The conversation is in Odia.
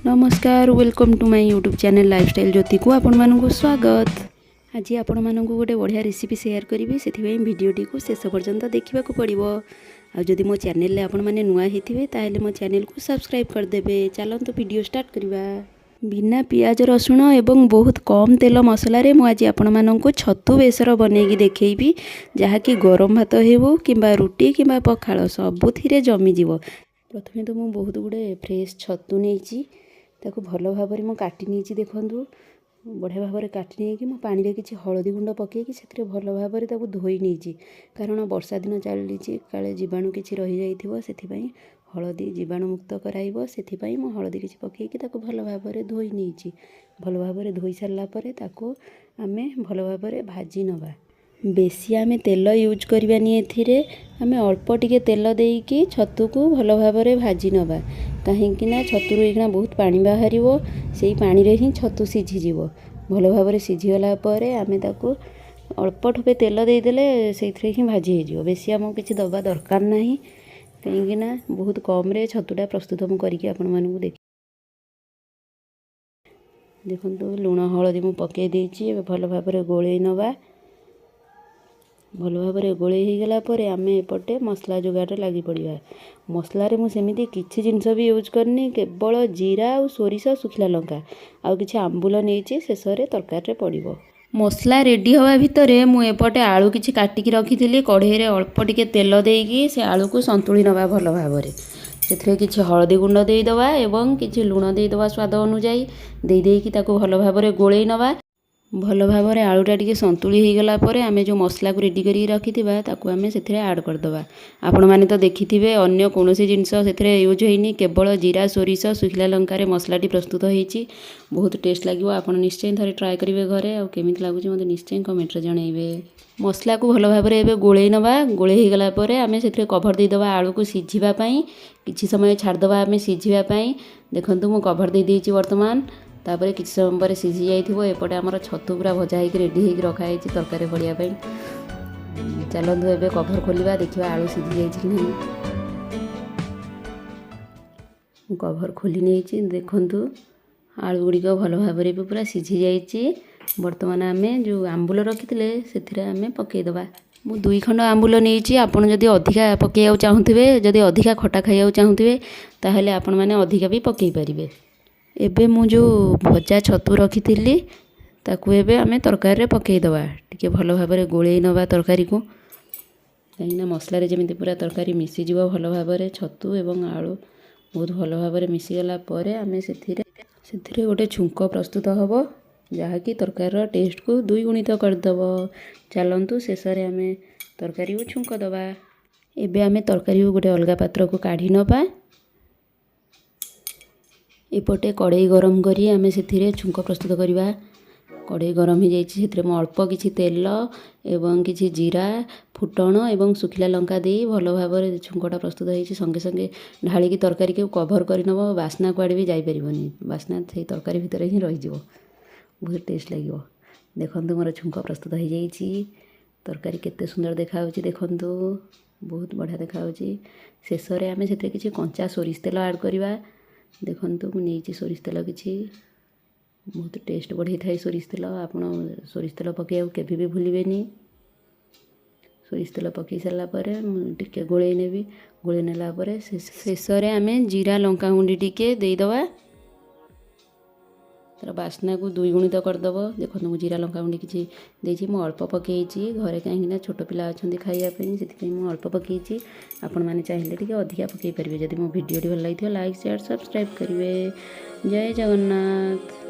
ନମସ୍କାର, welcome to my YouTube channel lifestyle ଜ୍ୟୋତିକୁ ଆପଣମାନଙ୍କୁ ସ୍ୱାଗତ। ଆଜି ଆପଣମାନଙ୍କୁ ଗୋଟେ ବଢ଼ିଆ ରେସିପି ସେୟାର କରିବି, ସେଥିପାଇଁ ଭିଡ଼ିଓଟିକୁ ଶେଷ ପର୍ଯ୍ୟନ୍ତ ଦେଖିବାକୁ ପଡ଼ିବ। ଆଉ ଯଦି ମୋ ଚ୍ୟାନେଲରେ ଆପଣମାନେ ନୂଆ ହେଇଥିବେ, ତାହେଲେ ମୋ ଚ୍ୟାନେଲକୁ ସବସ୍କ୍ରାଇବ୍ କରିଦେବେ। ଚାଲନ୍ତୁ, ଭିଡ଼ିଓ ଷ୍ଟାର୍ଟ କରିବା। ବିନା ପିଆଜ ରସୁଣ ଏବଂ ବହୁତ କମ୍ ତେଲ ମସଲାରେ ମୁଁ ଆଜି ଆପଣମାନଙ୍କୁ ଛତୁ ବେସର ବନେଇକି ଦେଖେଇବି, ଯାହାକି ଗରମ ଭାତ ହେଉ କିମ୍ବା ରୁଟି କିମ୍ବା ପଖାଳ, ସବୁଥିରେ ଜମିଯିବ। ପ୍ରଥମେ ତ ମୁଁ ବହୁତ ଗୁଡ଼ିଏ ଫ୍ରେଶ୍ ଛତୁ ନେଇଛି। ତାକୁ ଭଲ ଭାବରେ ମୁଁ କାଟି ନେଇଛି। ଦେଖନ୍ତୁ, ବଢ଼ିଆ ଭାବରେ କାଟି ନେଇକି ମୁଁ ପାଣିରେ କିଛି ହଳଦୀ ଗୁଣ୍ଡ ପକାଇକି ସେଥିରେ ଭଲ ଭାବରେ ତାକୁ ଧୋଇ ନେଇଛି। କାରଣ ବର୍ଷା ଦିନ ଚାଲିଛି, କାଳେ ଜୀବାଣୁ କିଛି ରହିଯାଇଥିବ, ସେଥିପାଇଁ ହଳଦୀ ଜୀବାଣୁ ମୁକ୍ତ କରାଇବ। ସେଥିପାଇଁ ମୁଁ ହଳଦୀ କିଛି ପକାଇକି ତାକୁ ଭଲ ଭାବରେ ଧୋଇ ନେଇଛି। ଭଲ ଭାବରେ ଧୋଇ ସାରିଲା ପରେ ତାକୁ ଆମେ ଭଲ ଭାବରେ ଭାଜି ନେବା। ବେଶୀ ଆମେ ତେଲ ୟୁଜ୍ କରିବାନି ଏଥିରେ। ଆମେ ଅଳ୍ପ ଟିକେ ତେଲ ଦେଇକି ଛତୁକୁ ଭଲ ଭାବରେ ଭାଜି ନେବା, କାହିଁକି ନା ଛତୁରୁ ଏଇଖିଣା ବହୁତ ପାଣି ବାହାରିବ। ସେଇ ପାଣିରେ ହିଁ ଛତୁ ସିଝିଯିବ। ଭଲ ଭାବରେ ସିଝିଗଲା ପରେ ଆମେ ତାକୁ ଅଳ୍ପ ଠୋପେ ତେଲ ଦେଇଦେଲେ ସେଇଥିରେ ହିଁ ଭାଜି ହେଇଯିବ। ବେଶୀ ଆମକୁ କିଛି ଦେବା ଦରକାର ନାହିଁ, କାହିଁକିନା ବହୁତ କମ୍ରେ ଛତୁଟା ପ୍ରସ୍ତୁତ ମୁଁ କରିକି ଆପଣମାନଙ୍କୁ ଦେଖ ଦେଖନ୍ତୁ, ଲୁଣ ହଳଦୀ ମୁଁ ପକାଇ ଦେଇଛି। ଏବେ ଭଲ ଭାବରେ ଗୋଳେଇ ନେବା। ଭଲ ଭାବରେ ଗୋଳେଇ ହେଇଗଲା ପରେ ଆମେ ଏପଟେ ମସଲା ଯୋଗାଡ଼ରେ ଲାଗି ପଡ଼ିବା। ମସଲାରେ ମୁଁ ସେମିତି କିଛି ଜିନିଷ ବି ୟୁଜ୍ କରିନି, କେବଳ ଜିରା ଆଉ ସୋରିଷ, ଶୁଖିଲା ଲଙ୍କା ଆଉ କିଛି ଆମ୍ବୁଲ ନେଇଛି, ଶେଷରେ ତରକାରୀରେ ପଡ଼ିବ। ମସଲା ରେଡ଼ି ହେବା ଭିତରେ ମୁଁ ଏପଟେ ଆଳୁ କିଛି କାଟିକି ରଖିଥିଲି। କଢ଼େଇରେ ଅଳ୍ପ ଟିକେ ତେଲ ଦେଇକି ସେ ଆଳୁକୁ ସନ୍ତୁଳି ନେବା ଭଲ ଭାବରେ। ସେଥିରେ କିଛି ହଳଦୀ ଗୁଣ୍ଡ ଦେଇଦେବା ଏବଂ କିଛି ଲୁଣ ଦେଇଦେବା ସ୍ୱାଦ ଅନୁଯାୟୀ। ଦେଇ ଦେଇକି ତାକୁ ଭଲ ଭାବରେ ଗୋଳେଇ ନେବା। ଭଲ ଭାବରେ ଆଳୁଟା ଟିକେ ସନ୍ତୁଳି ହେଇଗଲା ପରେ ଆମେ ଯେଉଁ ମସଲାକୁ ରେଡ଼ି କରିକି ରଖିଥିବା, ତାକୁ ଆମେ ସେଥିରେ ଆଡ଼୍ କରିଦେବା। ଆପଣମାନେ ତ ଦେଖିଥିବେ, ଅନ୍ୟ କୌଣସି ଜିନିଷ ସେଥିରେ ୟୁଜ୍ ହେଇନି। କେବଳ ଜିରା, ସୋରିଷ, ଶୁଖିଲା ଲଙ୍କାରେ ମସଲାଟି ପ୍ରସ୍ତୁତ ହେଇଛି। ବହୁତ ଟେଷ୍ଟ ଲାଗିବ। ଆପଣ ନିଶ୍ଚୟ ଥରେ ଟ୍ରାଏ କରିବେ ଘରେ ଆଉ କେମିତି ଲାଗୁଛି ମୋତେ ନିଶ୍ଚୟ କମେଣ୍ଟରେ ଜଣାଇବେ। ମସଲାକୁ ଭଲ ଭାବରେ ଏବେ ଗୋଳେଇ ନେବା। ଗୋଳେଇ ହେଇଗଲା ପରେ ଆମେ ସେଥିରେ କଭର୍ ଦେଇଦେବା ଆଳୁକୁ ସିଝିବା ପାଇଁ। କିଛି ସମୟ ଛାଡ଼ିଦେବା ଆମେ ସିଝିବା ପାଇଁ। ଦେଖନ୍ତୁ, ମୁଁ କଭର୍ ଦେଇଦେଇଛି ବର୍ତ୍ତମାନ। ତାପରେ କିଛି ସମୟ ପରେ ସିଝି ଯାଇଥିବ। ଏପଟେ ଆମର ଛତୁ ପୁରା ଭଜା ହେଇକି ରେଡ଼ି ହେଇକି ରଖାହେଇଛି ତରକାରୀ ପଡ଼ିବା ପାଇଁ। ଚାଲନ୍ତୁ, ଏବେ କଭର୍ ଖୋଲିବା, ଦେଖିବା ଆଳୁ ସିଝି ଯାଇଛି କି ନାହିଁ। ମୁଁ କଭର୍ ଖୋଲି ନେଇଛି। ଦେଖନ୍ତୁ, ଆଳୁ ଗୁଡ଼ିକ ଭଲ ଭାବରେ ବି ପୁରା ସିଝି ଯାଇଛି। ବର୍ତ୍ତମାନ ଆମେ ଯେଉଁ ଆମ୍ବୁଲ ରଖିଥିଲେ, ସେଥିରେ ଆମେ ପକାଇଦେବା। ମୁଁ ଦୁଇ ଖଣ୍ଡ ଆମ୍ବୁଲ ନେଇଛି। ଆପଣ ଯଦି ଅଧିକା ପକାଇବାକୁ ଚାହୁଁଥିବେ, ଯଦି ଅଧିକା ଖଟା ଖାଇବାକୁ ଚାହୁଁଥିବେ, ତାହେଲେ ଆପଣମାନେ ଅଧିକା ବି ପକାଇ ପାରିବେ। ଏବେ ମୁଁ ଯେଉଁ ଭଜା ଛତୁ ରଖିଥିଲି, ତାକୁ ଏବେ ଆମେ ତରକାରୀରେ ପକାଇଦେବା। ଟିକେ ଭଲ ଭାବରେ ଗୋଳେଇ ନେବା ତରକାରୀକୁ, କାହିଁକିନା ମସଲାରେ ଯେମିତି ପୁରା ତରକାରୀ ମିଶିଯିବ ଭଲ ଭାବରେ। ଛତୁ ଏବଂ ଆଳୁ ବହୁତ ଭଲ ଭାବରେ ମିଶିଗଲା ପରେ ଆମେ ସେଥିରେ ସେଥିରେ ଗୋଟେ ଛୁଙ୍କ ପ୍ରସ୍ତୁତ ହେବ, ଯାହାକି ତରକାରୀର ଟେଷ୍ଟକୁ ଦ୍ୱିଗୁଣିତ କରିଦେବ। ଚାଲନ୍ତୁ, ଶେଷରେ ଆମେ ତରକାରୀକୁ ଛୁଙ୍କ ଦେବା। ଏବେ ଆମେ ତରକାରୀକୁ ଗୋଟେ ଅଲଗା ପାତ୍ରକୁ କାଢ଼ି ନେବା। ଏପଟେ କଡ଼େଇ ଗରମ କରି ଆମେ ସେଥିରେ ଛୁଙ୍କ ପ୍ରସ୍ତୁତ କରିବା। କଡ଼େଇ ଗରମ ହେଇଯାଇଛି। ସେଥିରେ ମୁଁ ଅଳ୍ପ କିଛି ତେଲ ଏବଂ କିଛି ଜିରା ଫୁଟଣ ଏବଂ ଶୁଖିଲା ଲଙ୍କା ଦେଇ ଭଲ ଭାବରେ ଛୁଙ୍କଟା ପ୍ରସ୍ତୁତ ହେଇଛି। ସଙ୍ଗେ ସଙ୍ଗେ ଢାଳିକି ତରକାରୀକୁ କଭର୍ କରିନେବ। ବାସ୍ନା କୁଆଡ଼େ ବି ଯାଇପାରିବନି। ବାସ୍ନା ସେଇ ତରକାରୀ ଭିତରେ ହିଁ ରହିଯିବ। ବହୁତ ଟେଷ୍ଟ ଲାଗିବ। ଦେଖନ୍ତୁ, ମୋର ଛୁଙ୍କ ପ୍ରସ୍ତୁତ ହେଇଯାଇଛି। ତରକାରୀ କେତେ ସୁନ୍ଦର ଦେଖାଯାଉଛି ଦେଖନ୍ତୁ। ବହୁତ ବଢ଼ିଆ ଦେଖାଯାଉଛି। ଶେଷରେ ଆମେ ସେଥିରେ କିଛି କଞ୍ଚା ସୋରିଷ ତେଲ ଆଡ଼୍ କରିବା। ଦେଖନ୍ତୁ, ମୁଁ ନେଇଛି ସୋରିଷ ତେଲ କିଛି। ବହୁତ ଟେଷ୍ଟ ବଢ଼େଇଥାଏ ସୋରିଷ ତେଲ। ଆପଣ ସୋରିଷ ତେଲ ପକାଇବାକୁ କେବେ ବି ଭୁଲିବେନି। ସୋରିଷ ତେଲ ପକାଇ ସାରିଲା ପରେ ମୁଁ ଟିକେ ଗୋଳେଇ ନେବି। ଗୋଳେଇ ନେଲା ପରେ ଶେଷରେ ଆମେ ଜିରା ଲଙ୍କା ଗୁଣ୍ଡି ଟିକେ ଦେଇଦେବା। ତା'ର ବାସ୍ନାକୁ ଦ୍ୱିଗୁଣିତ କରିଦେବ। ଦେଖନ୍ତୁ, ମୁଁ ଜିରା ଲଙ୍କା ଗୁଣ୍ଡି କିଛି ଦେଇଛି। ମୁଁ ଅଳ୍ପ ପକାଇଛି ଘରେ, କାହିଁକିନା ଛୋଟ ପିଲା ଅଛନ୍ତି ଖାଇବା ପାଇଁ, ସେଥିପାଇଁ ମୁଁ ଅଳ୍ପ ପକାଇଛି। ଆପଣମାନେ ଚାହିଁଲେ ଟିକେ ଅଧିକା ପକାଇ ପାରିବେ। ଯଦି ମୋ ଭିଡ଼ିଓଟି ଭଲ ଲାଗିଥିବ, ଲାଇକ୍, ସେୟାର, ସବସ୍କ୍ରାଇବ୍ କରିବେ। ଜୟ ଜଗନ୍ନାଥ।